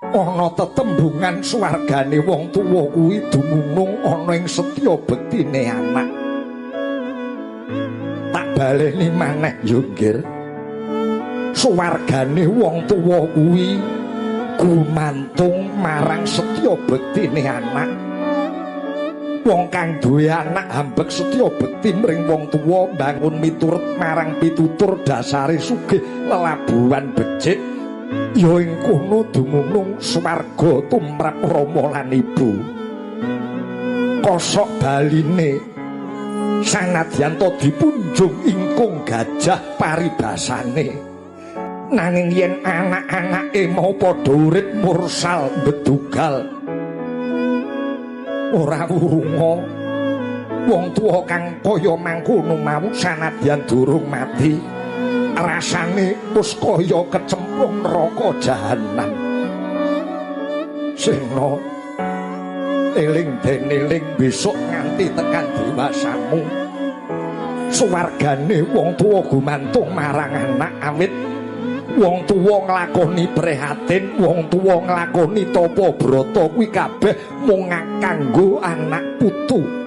Ana tetembungan swargane wong tuwa kuwi dumunung ana ing setya bektine anak. Tak baleni maneh yo, Nggir. Swargane wong tuwa kuwi gumantung marang setya bektine anak. Wong kang duwe anak ambek setya bekti mring wong tuwa, mbangun miturut marang pitutur dasare sugih lelabuhan becik, ya ing kono dumunung swarga tumrap rama lan ibu. Kosok baline, sanadyan to dipunjung ingkung gajah paribasane, nanging yen anak-anake mau padha urip mursal bedugal, ora wurunga, wong tuwa kang kaya mangkono mau sanadyan durung mati rasane wis kaya kecemplung neraka jahanam. Sena, eling den eling, besok nganti tekan dewasamu, suwargane wong tuwa gumantung marang anak, awit wong tuwa nglakoni prihatin, wong tuwa nglakoni tapa brata kuwi kabeh mung kanggo anak putu.